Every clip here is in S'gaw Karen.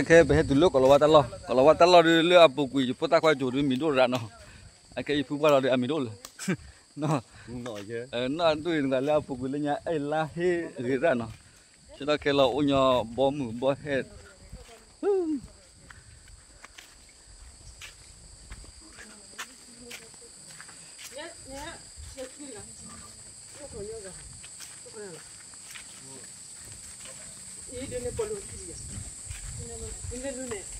ခဲပဟဲတုၤလၢကီးလီၤဝါတၢ်လီၢ်, ကီးလီၤဝါတၢ်လီၢ်ဒီး လၢအပူၤကွံာ် ယဖိသၣ်ခွါကၠိဒီးမံၤဒိၣ်ရၤနီၤ, အခဲယဖုပှၢ်လီၤဒီးအမံၤဒိၣ်လၢ နီၢ်ဒိၣ်အံၤတဂၤလၢအပူၤကွံာ်လၢညါအဲၣ်လါဟ့ၣ်ဂ့ၤရၣ်နီၤ, ဆၢထီၣ်ခဲလီၤအိၣ်ညီဘီမ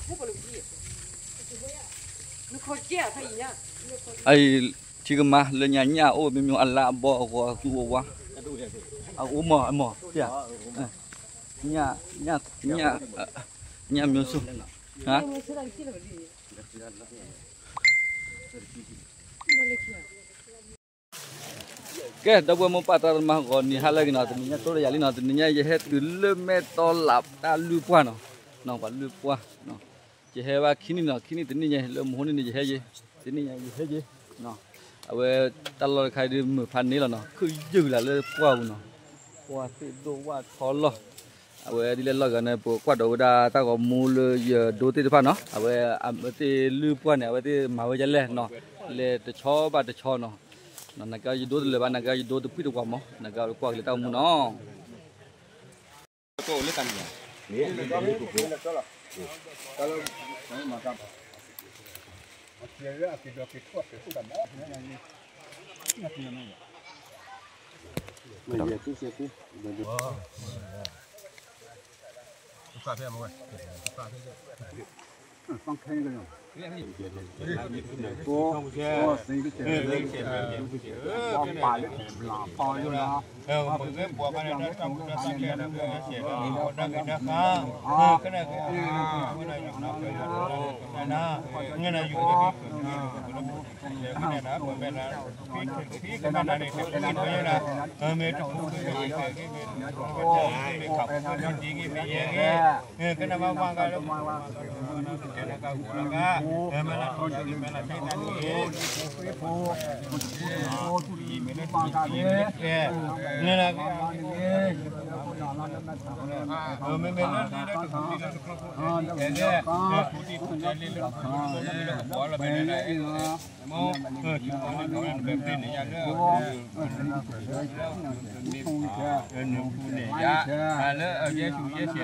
ုၢ်ဘီဟဲ အအံၤ ထံကမါလၢညါညၣ်အိၣ်မ့မ့ၢ်အလါအဘီအဂီၤအသူအဝါ, အအိၣ်မီၢ်အမီၢ်, ညၣ်, ညၣ်, ညၣ်မျိုးစိ, ဟါ ကဲ ဒီပုၢ်ဝဲၢ်မိၢ်ပၢ်သရၣ်သမါ ဂီၤနံၤဟါလၢအဂ့ၤနီၤ, တနံၤညါတိၢ်ဒီးယၤလံနီၤ, တနံၤညါယဟဲတုၤလၢမဲၢ်တီလးတၢ်လုၢ်ပှၢ်နီၤ, ပှၤလုၢ်ပှၢ်, ယဟဲဘၣ်ခံနံၣ်နီၤ, ခံနံၣ်တနံၣ်ညါ လၢမဟိနံၣ်န့ၣ် ယဟဲယ့, တနံၣ်ညါယဟဲယ့, အဝဲတၢ်လီၢ်တခါဒုးမုာ်ဖးန့ၢ်လီၤနီၤ, ခုယုၢ်လၢ်လၢပှၢ်ပူၤနီၤ, ပှၢ်သ့ၣ်ဒိၣ်ဝၣ်ထီလီၢ်, အဝဲဒ်လဲၣ်လီၢ်ဂၤန့ၣ် ပကွၢ်ဒီးဝဲဒၣ်တၢ်ဂီၤမူလၢယဒိသ့ၣ်တဖၣ်နီၤ, အဝဲ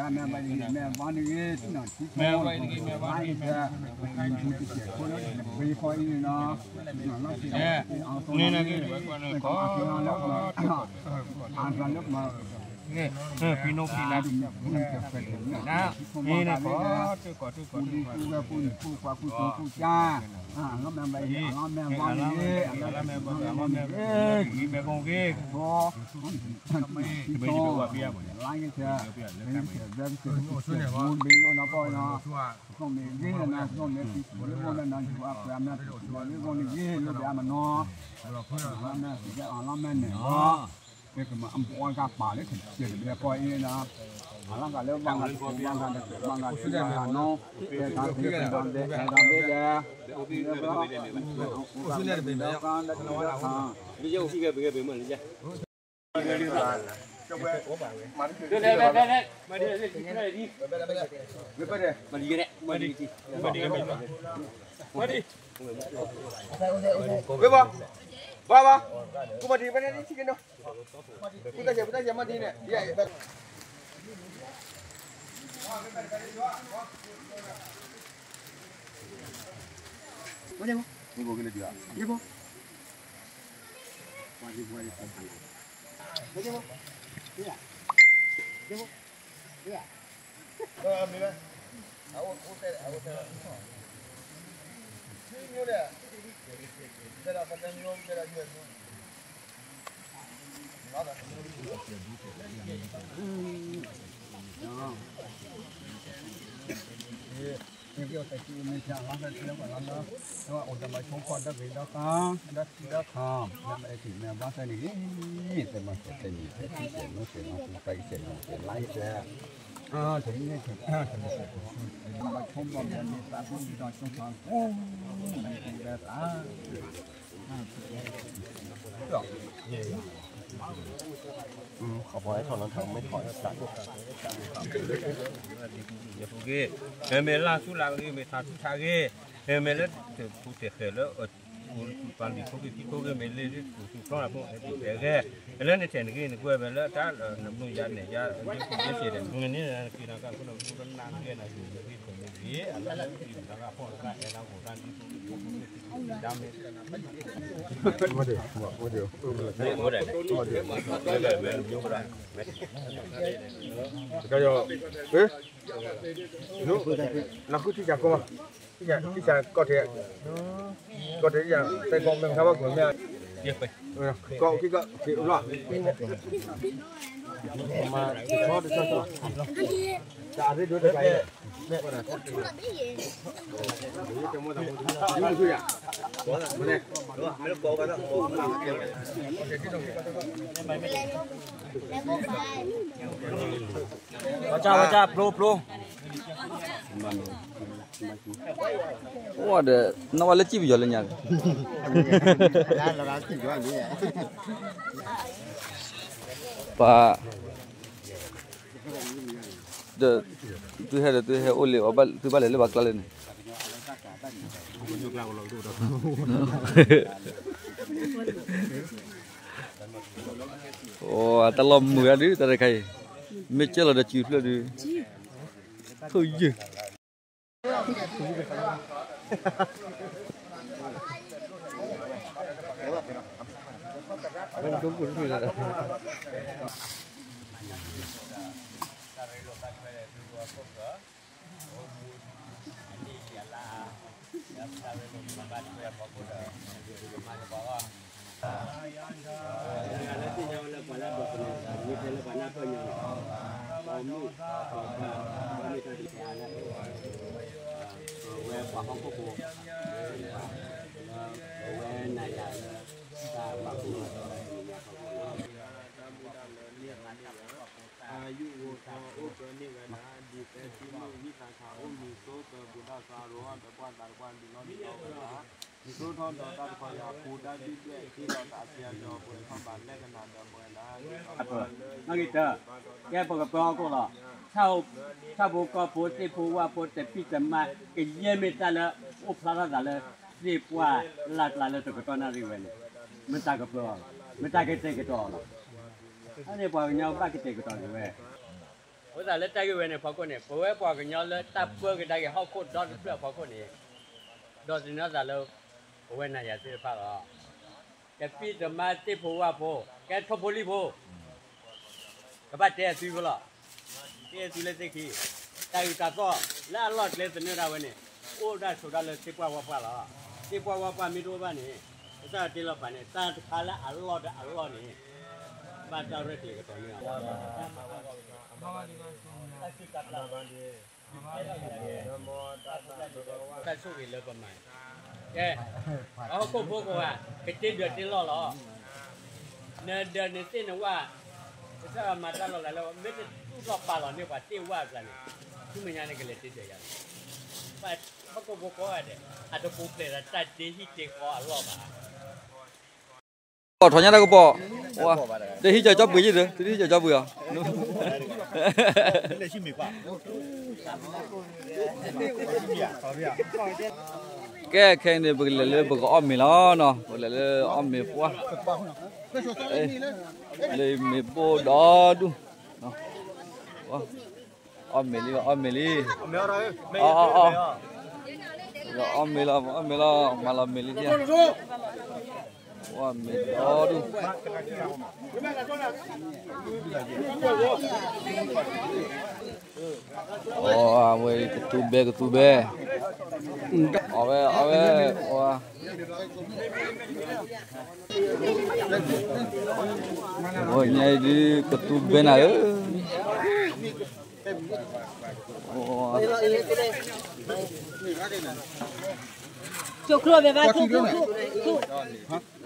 အသ့ၣ်လုၢ်ပှၢ်န့ၣ် အဝဲသ့ၣ်မၤဝဲဒ်လဲၣ်နီၤ, လဲၤတဆီဘၣ်တဆီနီၤ, နကယဒိတလၢာ်ဘၣ် နကယဒိတဖှံၣ်တဝးမး နကကွၢ်က့ၤလၢတၢ်ဂီၤမူနီၤ. အပှၤဟဲထီၣ်လီၤထီၣ်မ့ၢ်ထီၣ်လၢသး ယဖိဂ့ၤ, မ့မ့ၢ်လၢ်ဆူလၢ်ဂ့ၤ မ့ၢ်ထးဆူထးဂ့ၤ, မ့မ့ၢ်လၢတပူၤတဃဲၤလၢ ပှၤလံၤဖိဂ့ၤ ဖံဖိဂ့ၤ မ့ၢ်လၢတပူၤသူၣ်ဖျီလၢ်ဖိ ဟဲပူၤဖဲဂ့ၤ, လၢနထဲးနဂ့ၤ နကွဲးဝဲလၢတၢ်လၢနဘျုးယၤနဲၣ်ယၤ ယဲၢ်ပူၤယဲၢ်စဲးဒီး နန့ၣ်နက့ၤနကၢ်ခိၣ်နူာ်ပူၤလၢနၢ်ဂ့ၤနၤ ယဖိဂ့ၤ ကယီၤ နဃုထံၣ်စၢ်ကီမး, ထံၣ်စၢ်ကီၢ်ထဲ, ကီၢ်ထဲယၤ သဲကီၢ်မဲာ်ခါဘၣ်ကွံာ်မ့ၢ်, ကီၢ်က့ကီၢ်က့လီၤ, မၤတဆီတဆီဆီ, တၢ်အရ့ဒိၣ်တခါအံၤ, ဝါကျါ ဝါကျါ ပျိ ပျိ, အိၣ်ဒီး နီၢ်ဝါလၢစံၣ်ပယီၤလၢညါ, ပှၤ ဒီး သုဟဲဒီးသုဟဲအိၣ်လံ သုဘၣ်လဲၤလၢပှၤကျါလၢန့ၣ်, အိၣ်တၢ်လီၢ်မုာ်အါဒုး တၢ်တခါအံၤ, မ့ၢ်ကၢၢ်လီၤဒီးစုဖျၢၣ်ဒုး, ထိၣ်ယုၢ် တၢ်မူတၢ်လၢာ်န့ၢ်ဝဲန့ၢ်ဝဲ, အယူၢ်ဂိၤထီၣ်အိၣ်ကၢန့ၢ်ဝဲဒၣ် ဒ်ပဲထံမုၢ်ဝံသးထီၣ်အိၣ်မံၤစိ ပၢၤပူၤဒၣ်သးရိၤ ဒီးပှၤသးတပှၢ်ဒုးလီၤဒုးလီၤဝဲဒၣ်, မံၤစိထီၣ်ဒီးတၢ်တခီယၤ ပူၤတၢ်ဒုၣ်ဒွဲၣ်သ့ဒီးတၢ်အစံၣ်အညီပှဲၤထီၣ်ဘၣ်လဲၣ်ကနၣ်ဒီးပဝဲဒၣ်, ကဲပကပၢဟီၣ်ခိၣ်လီၤ, ဆၣ်ဖိကီၢ်ဖိ သ့ၣ်ဖိဝၣ်ဖိ တပံၢ်တမါ ကယဲၢ်မ့ၢ်တၢ်လၢ အိၣ်ဖျါထီၣ်သးလၢ သ့ၣ်ပှၢ်လၢ်ကျါလၢတကတီၢ်နၣ်ရံၣ်ဝဲန့ၣ်, မတၤကပၢအီၤလီၤ, မတၤကတဲာ်ကတီၤအီၤလီၤ, အန့ၣ်ပှၤကညီဘၣ်ကတဲာ်ကတီၤက့ၤဝဲ အဃိသတးလၢတၢ်ဂ့ၢ်ဝဲန့ၣ်ဖီခိၣ်န့ၣ် ပဝဲပှၤကညီလၢတၢ်ပၢကဒါက့ၤဟီၣ်ခိၣ်ဒီတဖျၢၣ်အဖီခိၣ်န့ၣ် ဒိးသန့ၤသးလၢ ပဝဲနၤယၤသ့ၣ်တဖၣ်လီၤ. တပံၢ်တမါသ့ၣ်ဖိဝၣ်ဖိ ကဲထိၣ်ဖိလံၣ်ဖိ ကဘၣ်တဲအသုဖိလီၤ. တဲအသုလၢသ့ၣ်ခံ တၢ်အုၣ်တၢ်သီၣ်လၢအလီၢ်ကျဲသနၢၣ်ဒၣ်ဝဲန့ၣ် အိၣ်ဒၣ်ဆိးဒၣ်လၢသ့ၣ်ပှၢ်ဝၣ်ပှၢ်လီၤ. သ့ၣ်ပှၢ်ဝၣ်ပှၢ်မ့ၢ်တအိၣ်ဘၣ်န့ၣ် ကစၢ်ယွၤတ့လီၤပာ်န့ၣ် တၢ်တခါလၢအလီၢ်ဒီးအလီၢ်န့ၣ် ဘၣ်တၢ်ရဲၣ်ကျဲၤကတီၤန့ၢ်အီၤ တၢ်ဆိၣ်ဂ့ၤလၢပမၤ, ကဲ, ပှၤဟီၣ်ခိၣ်ဖိကိးဂၤ ကတ့ဒၢးတ့လီၢ်လီၤ. နဒၢးနသ့ၣ်နဝၣ်, ကစၢ်ယွၤမၤတၢ်လီၤလးလၢ မ့ၢ်တတူၢ်ထီၣ်ပာ်လီၤန့ၢ်ပှၤသ့ၣ်ဝၣ်အကျါန့ၣ်, ဆူမဲာ်ညါန့ၣ်ကလဲၤတ့ဒၢးယၤလီၤ. ပှၤဟီၣ်ခိၣ်ဖိကိးဂၤဒဲး အတပူၤဖျဲးဒီးတၢ်ဒ့ဟံၣ်တ့ဃီအလီၢ်ဘၣ်. ပီၢ်ထီၣ်ညါတၢ်ကပီၤ, တဟံးကၠီကၠီပှ့ၤယံၤဒီး တဟံးကၠီကၠီပှ့ၤအီၤ. ကဲခဲအံၤန့ၣ် ပကလဲၤလၢပကအီၣ်မ့ၤလီၤနီၤ, ပကလဲၤလၢအီၣ်မ့ၤပှၢ်, လၢမ့ၤဘိၣ်ဒီဒူၣ်, အီၣ်မ့ၤလံ အီၣ်မ့ၤလံ, အီၣ်အီၣ်အီၣ်, အီၣ်မ့ၤလီၤ အီၣ်မ့ၤလီၤ မၤလီၤမ့ၤလံဧါ, အီၣ်မ့ၤဒီဒူၣ်. အဝဲကသူဘဲ ကသူဘဲ, အီၣ်ဝဲ အီၣ်ဝဲ, အီၣ်ဝဲ, အဝဲညါအံၤဒုးကသူဘဲနၤဧၢ. ကၠိချူဘဲဘၣ် ကၠိချူချူ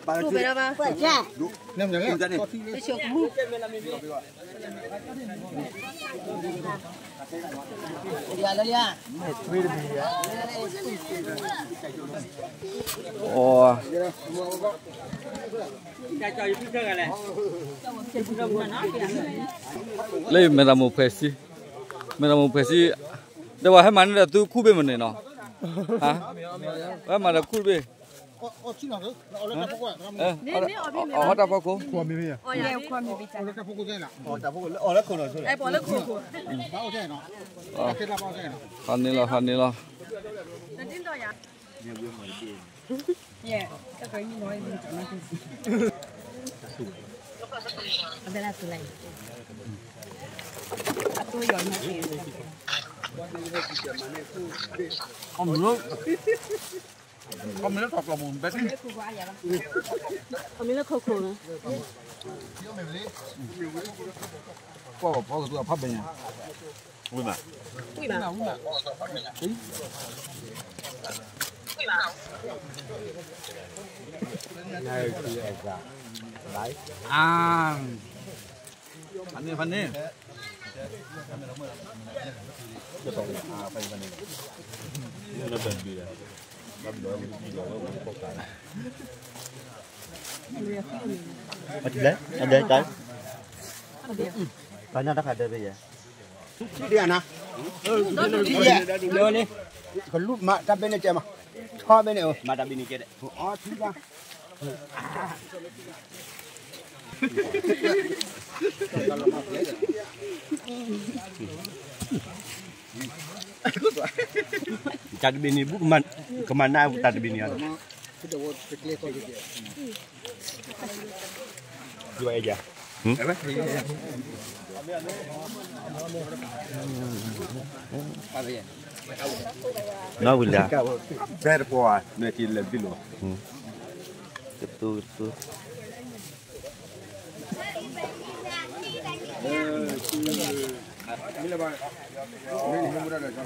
တူၢ်ပဲဒၣ်ဘၣ် အိ လၢမဲာ်တၢ်မိၣ်ဖှဲးဆံ, မဲာ်တၢ်မိၣ်ဖှဲးဆံ, ဒီးဝဲဟဲမၤန့ၢ်ဒီးသုခူၣ်ဘ့ၣ်မနုၤနီၤ, ဟဲမၤဒီးခူၣ်ဘ့ၣ်, အဟီၣ်တၢ်ဖီခိၣ်, ဟီၣ်န့ၣ်လီၤ ဟီၣ်န့ၣ်လီၤ. အီၣ်မ့ၤလၢထီၣ်ကျီၢ်ပူၤဘဲထံ, အီၣ်မ့ၤလၢခိခိၣ်, ကွၢ်ပှၤဖီကသူအဖးဘဲညါ, ဝံၤမး, ဝံၤမး, ဖးန့ၢ် ဖးန့ၢ် အထံလဲၣ် အဒဲတၢ်, ပှၤညါတၢ်ခါဒဲဘဲယဲ, ဒဲနၤ, ကလူးမၤတၢ်ဘဲန့ၣ်ကဲမး, ထီဘဲန့ၣ်, မၤတၢ်ဘဲန့ၣ်ကဲဒဲး, အထံဘၣ် တၢ်တဘ့ၣ်န့ၣ် ဘူးကမၤနၢ်တၢ်တဘ့ၣ်န့ၣ်, ယအဲယၤ, နီၢ်ဝံၤလၢ, ဖဲတပီၤဧါ, နက့ၤလဲၤဘံၣ်လိာ်, ကတူၢ်ကတူၢ် ဒီပု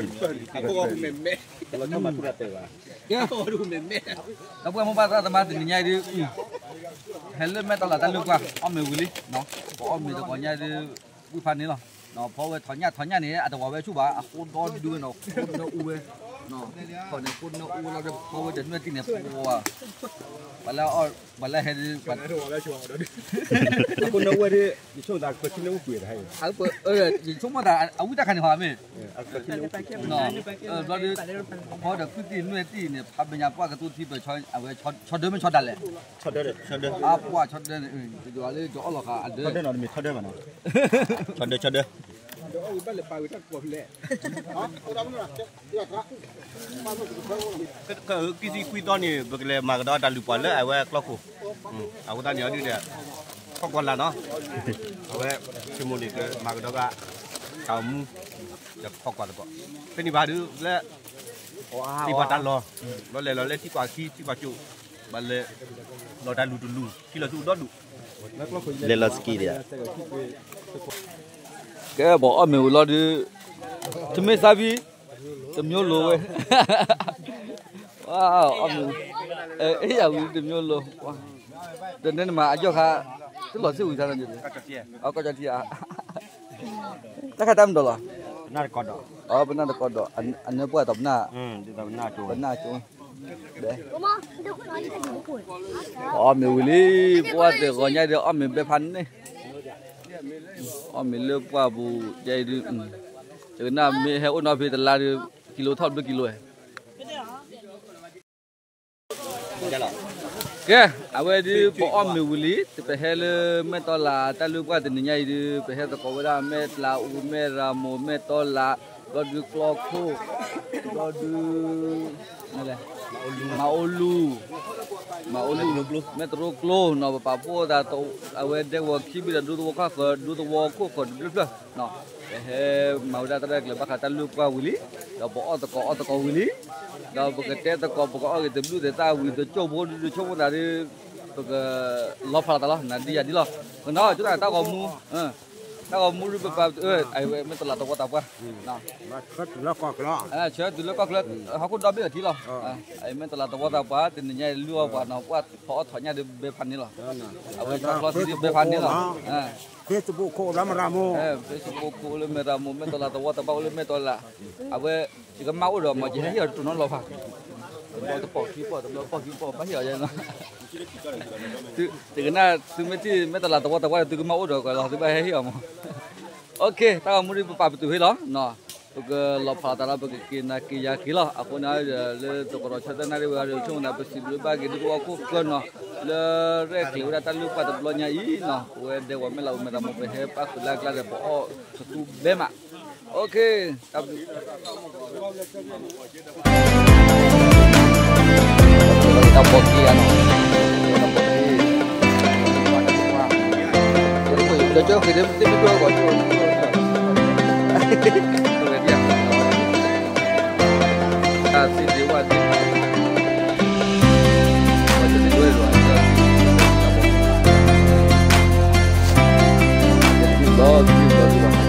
ၢ်ဝဲၢ်မိၢ်ပၢ်သရၣ်သမါတနံၤညါအံၤဒုး, ဟဲလၢမဲၢ်တီၢ်လၢ်တၢ်လုၢ်ကွၢ် အီၣ်မ့ၤဝံၤလံ, ပအီၣ်မ့ၤတဂီၤညါဒုး, ဝံဖးန့ၣ်လီၤ, ဖီဝဲထီၣ်ညၣ်ထီၣ်ညၣ်န့ၣ် အတဝၤဝဲဆူၣ်ဘၣ် အဃိဒီဒုဝဲနီၤ ဃိနၢအူဝဲ, ထီၣ်န့ၣ် ဃိနၢအူဝဲလီၤဒီး ဖီဝဲတနွဲၣ်တံၢ်န့ၣ် ပှၤ, ပှၤလၢဟဲဒုး, ဃိနၢအူဝဲဒုး, ယဆိကမိၣ်သး ယဆိကမိၣ်သးအဝံတၢ်ခါန့ၣ်ဟီမ့ၢ်, ဘျီဒုး, ဖီဒီးခုၣ်တံၢ်နွဲၣ်တံၢ်န့ၣ် ဖးဘဲညါပှၢ်ကသူထံပၢၢ် အဝဲဆီဒၢမ့ၢ်ဆီဒၣ်လဲၣ်, ပှၢ်ဆီဒၢန့ၣ်, ယွၤလၢယအီၣ်လီၤဃာ်အဒၢ, ဆီဒၢ, ဆီဒၢ, ကသံခွံသီန့ၣ် ပကလဲၤမၤကဒီးတၢ်လုၢ်ပှၤလၢအဝဲကျီခိၣ်, အဃိသတးန့ၣ်အီၤဒုးဒီး, ခီၣ်ကီးလၢ်နီၤ, အဝဲ, ဆိကမိၣ်န့ၣ်ကမၤကဒီးဂၤ, တၢ်အိၣ်မူ, ဒီးခီၣ်ကွၢ်သကိး, ဖဲန့ၣ်ဘၣ်ဒုးလၢ, သံပှၤတၢ်လီၢ်, လီၤလဲၤလီၤလၢထံကွၢ်ခံထံကွၢ်ကၠိ, ဘၣ်လဲၤ, လီၤတၢ်လူၢ်တလူၢ် ထံလီၤဆူဒီဒူၣ်, လဲၤလီၤစကံဒံးဧါ, ကဲပှၤအီၣ်မ့ၤဝံၤလီၤဒုး, ထမ့ၢ်သးဘံ, တမျိုးလိုဝဲ, အီၣ်မ့ၤ, အဲၣ်ယၤဝံၤတမျိုးလို, တန့ၣ်နမၤအယီၢ်ခါ, တလီၤစ့ၢ်ဝံၤသးနီၤ, အကီၢ်ကၠီထံဧါ, တၢ်ခါတၢ်မၤဒီးလီၤ, အပနၢ်တကီဒီး, အနၢပှၢ်တီၤပနၢ်, ပနၢ်ကၠိ, အီၣ်မ့ၤဝံၤလံ, ပှၢ်တဂီၤညါဒီးအီၣ်မ့ၤဘဲဖးန့ၣ်, အီၣ်မ့ၤလၢပှၢ်ပူၤ, ယဲအံၤဒုး, ယကနၣ်မ့ၢ်ဟဲအိၣ်နီၢ်ဖဲတလါဒီး, ကံလိထီၣ်ဘျုးကံလိဝဲ ကဲ, အဝဲဒုးပအီၣ်မ့ၤဝံၤလံ, ပဟဲလၢမဲၢ်တီၢ်လၢ်တၢ်လုၢ်ပှၢ်တနံၤညါအံၤဒုး ပဟဲသကိးဝဲဒၣ်မဲၢ်တလးအူ, မဲၢ်ရၤမိၢ်, မဲၢ်တီၢ်လၢ်, ဘျီဒုးကျီခိၣ်, ဘျီဒုး, မၤအူလူ, မၤအူလူ, မဲၢ်တရိကျိနီၤ, ပပာ်ဖှိၣ်သး, အဝဲဒဲကဝီၤခံဘ့ၣ်ဒီးဒူသဝီခီၣ်ဃၢၤ, ဒူသဝီခိၣ်ဃၢၤတဘျုးဖျၢၣ်, ပဟဲမၤဝဲဒၣ်တၢ်ရဲၣ်ကျဲၤဘၣ်ဃးတၢ်လုၢ်ပှၢ်ဝံၤလံ, ဒီးပအီၣ်သကိးအီသကိးဝံၤလံ, ဒီးပကတဲသကိး ပကအီၣ်ဂ့ၤတဘျုးသဲးသၣ်ဝံၤ တကၠိၢ်ဖိဒုး တကၠိၢ်ဖိသးဒုး, ပကလီၤဖးလီၤသးလီၤ နၤဒ်ယၤဒ်လီၤ, ကနီၤကၠိတၢ်တၢ်ဂီၤမူ, တၢ်ဂီၤမူရံပပာ်ပတုာ်, မ့ၢ်တလးသဝီသးပှၢ်, ဆၢတုၤလၢကီၢ်ချၢ, ဟီၣ်ခိၣ်ဒီဘ့ၣ်အထံလီၤ. မ့ၢ်တလးသဝီသးပှၢ် တနံၤညါအံၤ လုၢ်အီၣ်ပှၤနီၤ ပှၤထီၣ်အီၣ်ထီၣ်ညၣ်ဒီးဘဲဖးန့ၣ်လီၤ. အဝဲဆီချီသံဒီးဘဲဖးန့ၣ်လီၤ. Facebook အိၣ်လၢမဲၢ်ရမိၢ်, Facebook အိၣ်လၢမဲၢ်ရမိၢ်, မ့ၢ်တလးသဝီသးပှၢ်အိၣ်လၢမဲၢ်တလး, အဝဲ ယကမၢ်အိၣ်ဒီးမ့ၢ် ယဟဲဟ့ၣ်အီၤတတိၤနီတလီၤဘၣ်. တဘျီတပီၢ်ခံပီၢ် တဘျီပီၢ်ခံပီၢ် ဘၣ်ဟ့ၣ်အီၤယဲနီၤ. တကနၣ်သုမ့ၢ်ထံၣ် မ့ၢ်တလးသဝီသးပှၢ်ဒီး သုကမၢ်အိၣ်ဒီးကလီၤ သုဘၣ်ဟဲဟ့ၣ်အီၤမး. တၢ်ဂီၤမူဒ်ပပာ်ပတုာ်ဖဲလီၤ. ပကလီၤဖးလီၤသးဒီး ပကက့ၤနၤက့ၤယၤက့ၤလီၤ. အဃိန့ၣ် လၢသကိးဒီးဆၢတနၣ်ရံၣ်ဝဲဒီး ဆိကမိၣ်သး ပစံးဘျုးဘၣ်က့ၤဒ်ပဝဲခိၣ်ဃၢၤနီၤ လၢရဲၣ်ကျဲၤဝဲဒၣ်တၢ်လုၢ်ပှၢ်တဘျီညါအံၤနီၤ, ပဝဲဒဲကဝီၤမဲၢ်လးပမဲၢ်တမူး ပဟဲပၣ်ဃုာ်လၢအကျါဒီး ပအီၣ်ကသူဘဲမး. တၢ်ဘျုး တၢ်ဘီက့ၤဧါနီၤ, တၢ်ဘီက့ၤ, ကၠီကၠီဃ့ဒၣ်သ့ၣ်မ့ၢ်ကၠီဂီၤကၠီ, တၢ်သ့ၣ်ဒ့ဝၣ်သ့ၣ်, ဘီက့ၤဘီက့ၤဘီ